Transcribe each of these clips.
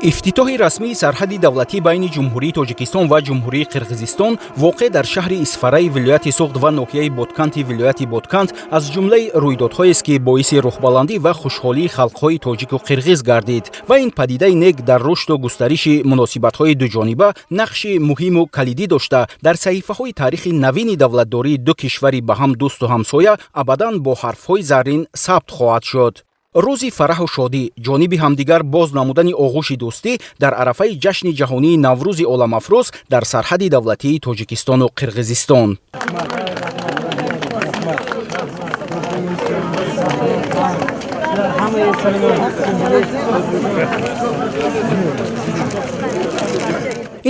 Ифтитоҳи расмии сарҳади давлатӣ байни Ҷумҳурии Тоҷикистон ва Ҷумҳурии Қирғизистон, воқеъ дар шаҳри Исфараи вилояти Суғд ва ноҳияи Ботканти вилояти Ботканд, аз ҷумлаи рӯйдодҳоест, ки боиси рӯҳбаландӣ ва хушҳолии халқҳои тоҷику қирғиз гардид ва ин падидаи нек дар рушду густариши муносибатҳои дуҷониба нақши муҳиму калидӣ дошта, дар саҳифаҳои таърихи навини давлатдории ду кишвари ба ҳам дӯсту ҳамсоя абадан бо ҳарфҳои заррин сабт хоҳад шуд. Рӯзи фараҳу шодӣ, ҷониби ҳамдигар боз намудани оғӯши дӯстӣ дар арафаи ҷашни ҷаҳонии Наврӯзи оламафрӯз дар сарҳади давлатии Тоҷикистону Қирғизистон.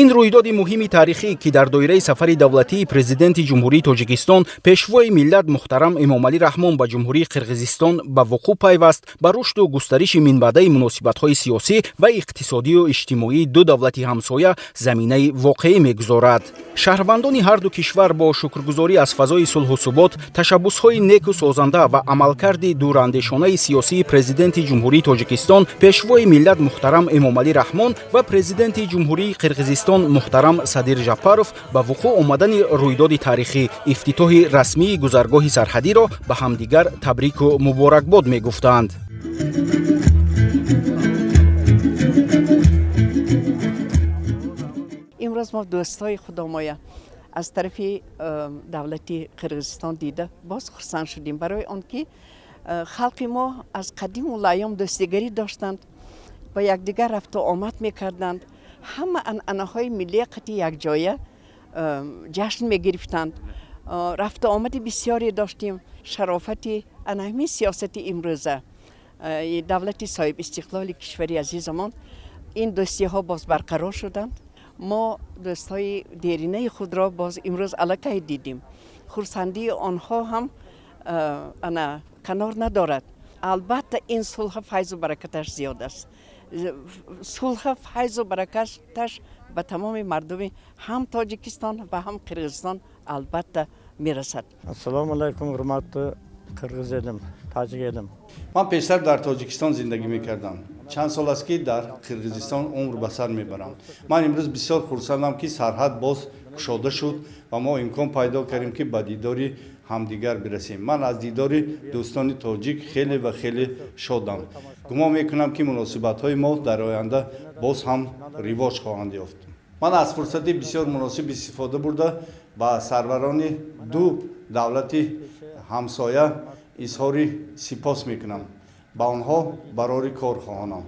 Ин рӯйдоди муҳими таърихӣ, ки дар доираи сафари давлатии Президенти Ҷумҳурии Тоҷикистон, Пешвои миллат муҳтарам Эмомалӣ Раҳмон ба Ҷумҳурии Қирғизистон ба вуқӯъ пайваст, ба рушду густариши минбаъдаи муносибатҳои сиёсӣ ва иқтисодию иҷтимоии ду давлати ҳамсоя заминаи воқеӣ мегузорад. Шаҳрвандони ҳарду кишвар бо шукргузорӣ аз фазои сулҳу субот, ташаббусҳои неку созанда ва амалкарди дурандешонаи сиёсии Президенти Ҷумҳурии Тоҷикистон, Пешвои миллат муҳтарам Эмомалӣ Раҳмон ва Президенти Ҷумҳурии Қирғизистон муҳтарам Садир Жапаров ба вуқӯъ омадани рӯйдоди таърихӣ, ифтитоҳи расмии гузаргоҳи сарҳадиро ба ҳамдигар табрику муборакбод мегуфтанд. Имрӯз мо дӯстҳои худомоя аз тарафи давлати Қирғизистон дида боз хурсанд шудем, барои он ки халқи мо аз қадиму лайём дӯстигарӣ доштанд, ба якдигар рафту омад мекарданд, ҳама анъанаҳои миллия қати якҷоя ҷашн мегирифтанд, рафту омади бисёре доштем. Шарофати ана ҳамин сиёсати имрӯза давлати соҳибистиқлоли кишвари азизамон ин дӯстиҳо боз барқарор шуданд. Мо дӯстҳои деринаи худро боз имрӯз аллакай дидем. Хурсандии онҳо ҳам ана канор надорад. Албатта, ин сулҳа файзу баракаташ зиёд аст. Сулҳа файзу баракаташ ба тамоми мардуми ҳам Тоҷикистон ва ҳам Қирғизистон албатта мерасад. Ассалому алайкум, ҳурматли қирғиз элим, тоҷик элим! Ман пештар дар Тоҷикистон зиндагӣ мекардам, чанд сол аст, ки дар Қирғизистон умр ба сар мебарам. Ман имрӯз бисёр хурсандам, ки сарҳад боз кушода шуд ва мо имкон пайдо кардем, ки ба дидори ҳамдигар бирасем. Ман аз дидори дӯстони тоҷик хеле ва хеле шодам. Гумон мекунам, ки муносибатҳои мо дар оянда боз ҳам ривоҷ хоҳанд ёфт. Ман аз фурсати бисёр муносиб истифода бурда, ба сарварони ду давлати ҳамсоя изҳори сипос мекунам, ба онҳо барори кор хоҳонам.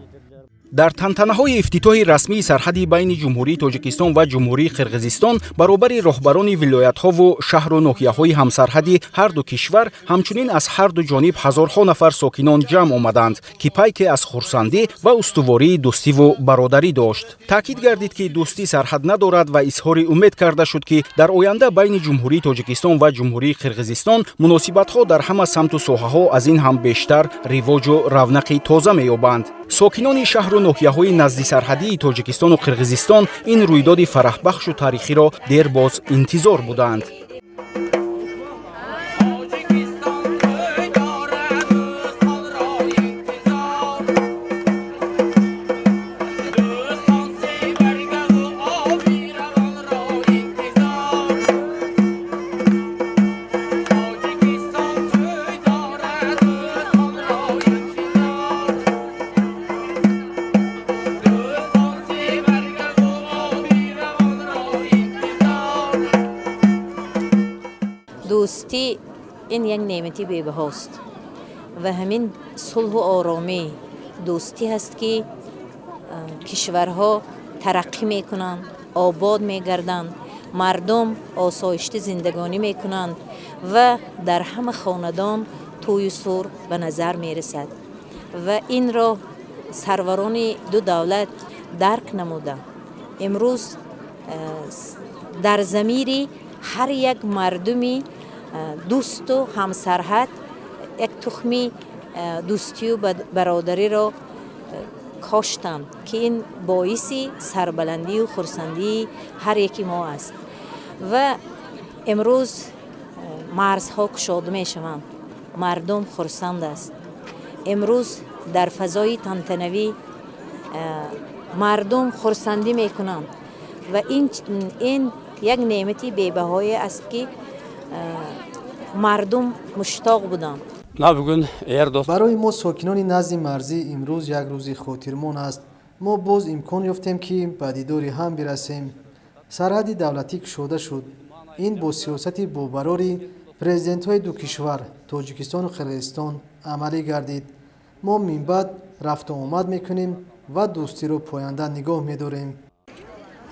Дар тантанаҳои ифтитоҳи расмии сарҳади байни Ҷумҳурии Тоҷикистон ва Ҷумҳурии Қирғизистон баробари роҳбарони вилоятҳову шаҳру ноҳияҳои ҳамсарҳади ҳарду кишвар, ҳамчунин аз ҳарду ҷониб ҳазорҳо нафар сокинон ҷамъ омаданд, ки пайке аз хурсандӣ ва устувории дӯстиву бародарӣ дошт. Таъкид гардид, ки дӯстӣ сарҳад надорад ва изҳори умед карда шуд, ки дар оянда байни Ҷумҳурии Тоҷикистон ва Ҷумҳурии Қирғизистон муносибатҳо дар ҳама самту соҳаҳо аз ин ҳам бештар ривоҷу равнақи тоза меёбанд. Сокинони шаҳру ноҳияҳои наздисарҳадии Тоҷикистону Қирғизистон ин рӯйдоди фараҳбахшу таърихиро дербоз интизор буданд. Тоҷикистон тӯй дорад, дӯстонро интизор. Дӯстон себаргаву оби равонро интизор. Тоҷикистон тӯй дорад, дӯстонро интизор. Дӯстон себаргаву оби равонро интизор. Дӯстӣ ин як неъмати бебаҳост ва ҳамин сулҳу оромӣ, дӯстӣ ҳаст, ки кишварҳо тараққӣ мекунанд, обод мегарданд, мардум осоишта зиндагонӣ мекунанд ва дар ҳама хонадон тӯю сур ба назар мерасад. Ва инро сарварони ду давлат дарк намуда, имрӯз дар замири ҳар як мардуми дӯсту ҳамсарҳад як тухми дӯстию бародариро коштанд, ки ин боиси сарбаландию хурсандии ҳар яки мо аст. Ва имрӯз марзҳо кушода мешаванд, мардум хурсанд аст. Имрӯз дар фазои тантанавӣ. Мардум хурсандӣ мекунанд ва ин як неъмати бебаҳое аст, ки мардум муштоқ буданд. Барои мо, сокинони назди марзӣ, имрӯз як рӯзи хотирмон аст. Мо боз имкон ёфтем, ки ба дидори ҳам бирасем. Сарҳади давлатӣ кушода шуд. Ин бо сиёсати бобарори президентҳои ду кишвар, Тоҷикистону Қирғизистон, амалӣ гардид. Мо минбаъд рафтуомад мекунем ва дӯстиро поянда нигоҳ медорем.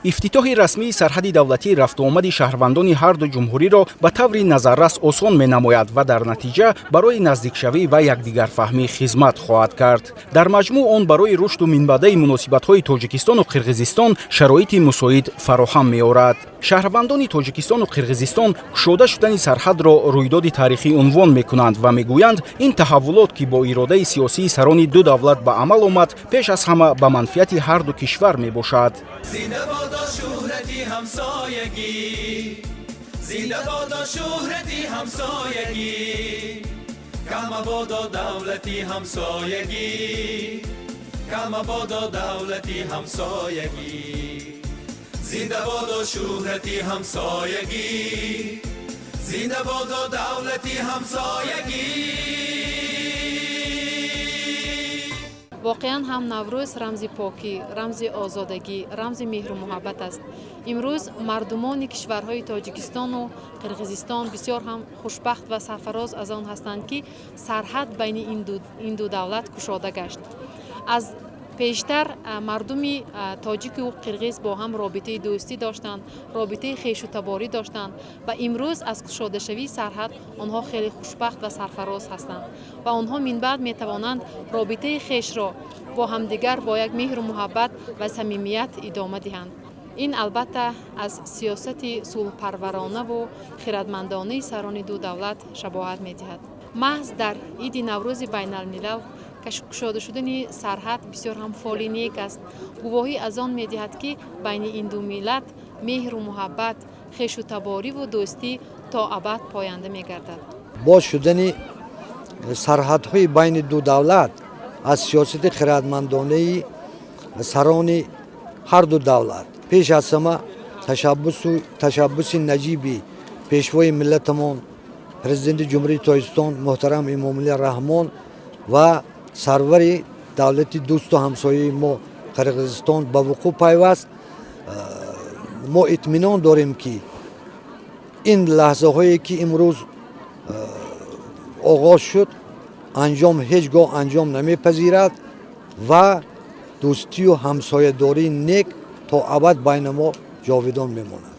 Ифтитоҳи расмии сарҳади давлатӣ рафтуомади шаҳрвандони ҳарду ҷумҳуриро ба таври назаррас осон менамояд ва дар натиҷа барои наздикшавӣ ва якдигарфаҳмӣ хизмат хоҳад кард. Дар маҷмӯъ, он барои рушду минбаъдаи муносибатҳои Тоҷикистону Қирғизистон шароити мусоид фароҳам меорад. Шаҳрвандони Тоҷикистону Қирғизистон кушода шудани сарҳадро рӯйдоди таърихӣ унвон мекунанд ва мегӯянд, ин таҳаввулот, ки бо иродаи сиёсии сарони ду давлат ба амал омад, пеш аз ҳама ба манфиати ҳарду кишвар мебошад. Зинда бодо шӯҳрати ҳамсоягӣ, зинда бодо шӯҳрати ҳамсоягӣ, кам мабодо давлати ҳамсоягӣ, кам мабодо давлати ҳамсоягӣ, зинда бодо шӯҳрати ҳамсоягӣ, зинда бодо давлати ҳамсоягӣ. Воқеан ҳам, Наврӯз рамзи покӣ, рамзи озодагӣ, рамзи меҳру муҳаббат аст. Имрӯз мардумони кишварҳои Тоҷикистону Қирғизистон бисёр ҳам хушбахт ва сарфароз аз он ҳастанд, ки сарҳад байни ин ду давлат кушода гашт. Аз пештар мардуми тоҷику қирғиз бо ҳам робитаи дӯстӣ доштанд, робитаи хешутаборӣ доштанд ва имрӯз аз кушодашавии сарҳад онҳо хеле хушбахт ва сарфароз ҳастанд ва онҳо минбаъд метавонанд робитаи хешро бо ҳамдигар бо як меҳру муҳаббат ва самимият идома диҳанд. Ин, албатта, аз сиёсати сулҳпарваронаву хиратмандонаи сарони ду давлат шабоҳат медиҳад. Маҳз дар иди Наврӯзи байналмилал кушода шудани сарҳад бисёр ҳам фоли нек аст, гувоҳӣ аз он медиҳад, ки байни ин ду миллат меҳру муҳаббат, хешутабориву дӯстӣ то абад поянда мегардад. Боз шудани сарҳадҳои байни ду давлат аз сиёсати хиратмандонаи сарони ҳар ду давлат, пеш аз ҳама ташаббуси наҷиби пешвои миллатамон, Президенти Ҷумҳурии Тоҷикистон муҳтарам Эмомалӣ Раҳмон ва сарвари давлати дӯсту ҳамсояи мо, Қирғизистон, ба вуқӯъ пайваст. Мо итминон дорем, ки ин лаҳзаҳое, ки имрӯз оғоз шуд, анҷом ҳеҷ гоҳ анҷом намепазирад ва дӯстию ҳамсоядории нек то абад байни мо ҷовидон мемонад.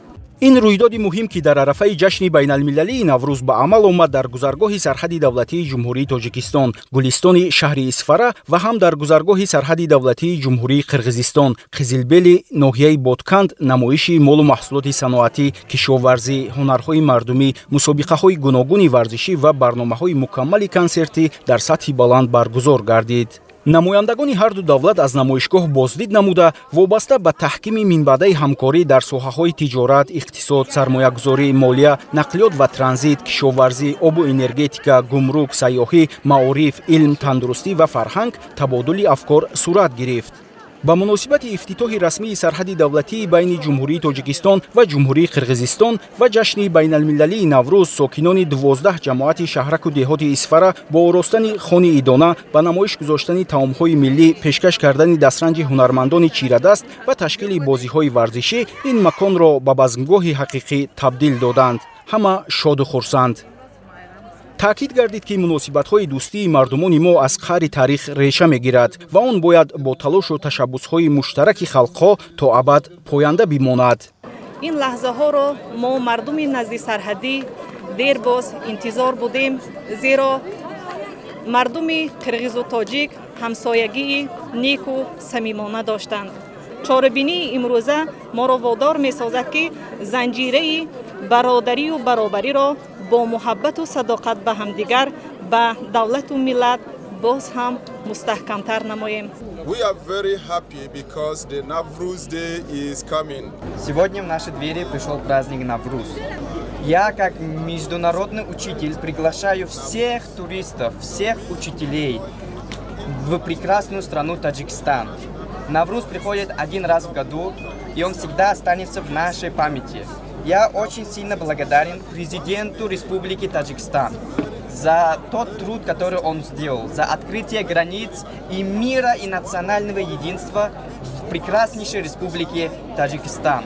Ин рӯйдоди муҳим, ки дар арафаи ҷашни байналмилалии Наврӯз ба амал омад, дар гузаргоҳи сарҳади давлатии Ҷумҳурии Тоҷикистон, Гулистони шаҳри Исфара, ва ҳам дар гузаргоҳи сарҳади давлатии Ҷумҳурии Қирғизистон, Қизилбели ноҳияи Ботканд, намоиши молу маҳсулоти саноатӣ, кишоварзӣ, ҳунарҳои мардумӣ, мусобиқаҳои гуногуни варзишӣ ва барномаҳои мукаммали консертӣ дар сатҳи баланд баргузор гардид. Намояндагони ҳарду давлат аз намоишгоҳ боздид намуда, вобаста ба таҳкими минбаъдаи ҳамкорӣ дар соҳаҳои тиҷорат, иқтисод, сармоягузорӣ, молия, нақлиёт ва транзит, кишоварзӣ, обу энергетика, гумрук, сайёҳӣ, маориф, илм, тандурустӣ ва фарҳанг табодули афкор сурат гирифт. Ба муносибати ифтитоҳи расмии сарҳади давлатии байни Ҷумҳурии Тоҷикистон ва Ҷумҳурии Қирғизистон ва ҷашни байналмилалии Наврӯз, сокинони 12 ҷамоати шаҳраку деҳоти Исфара бо оростани хони идона, ба намоиш гузоштани таомҳои миллӣ, пешкаш кардани дастранҷи ҳунармандони чирадаст ва ташкили бозиҳои варзишӣ ин маконро ба базмгоҳи ҳақиқӣ табдил доданд. Ҳама шоду хурсанд. Таъкид гардид, ки муносибатҳои дӯстии мардумони мо аз қаъри таърих реша мегирад ва он бояд бо талошу ташаббусҳои муштараки халқҳо то абад поянда бимонад. Ин лаҳзаҳоро мо, мардуми назди сарҳадӣ, дербоз интизор будем, зеро мардуми қирғизу тоҷик ҳамсоягии неку самимона доштанд. Чорабинии имрӯза моро водор месозад, ки занҷираи бародарию баробариро бо муҳаббату садоқат ба ҳамдигар, ба давлату миллат боз ҳам мустаҳкамтар намоем. We are very happy because the Navruz Day is coming. Сегодня в наши двери пришел праздник Навруз. Я, как международный учитель, приглашаю всех туристов, всех учителей в прекрасную страну Таджикистан. Навруз приходит один раз в году, и он всегда останется в нашей памяти. Я очень сильно благодарен президенту Республики Таджикистан за тот труд, который он сделал, за открытие границ и мира, и национального единства в прекраснейшей республике Таджикистан.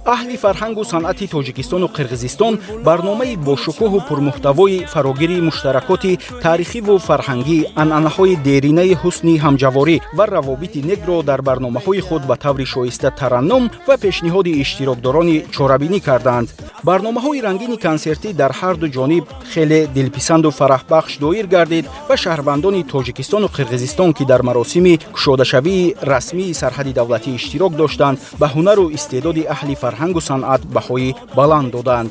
Аҳли фарҳангу санъати Тоҷикистону Қирғизистон барномаи бошукӯҳу пурмуҳтавои фарогири муштаракоти таърихиву фарҳангӣ, анъанаҳои деринаи ҳусни ҳамҷаворӣ ва равобити некро дар барномаҳои худ ба таври шоиста тараннум ва пешниҳоди иштирокдорони чорабинӣ карданд. Барномаҳои рангини консертӣ дар ҳарду ҷониб хеле дилписанду фараҳбахш доир гардид ва шаҳрвандони Тоҷикистону Қирғизистон, ки дар маросими кушодашавии расмии сарҳади давлатӣ иштирок доштанд, ба ҳунару истеъдоди аҳли фарҳангу санъат баҳои баланд доданд.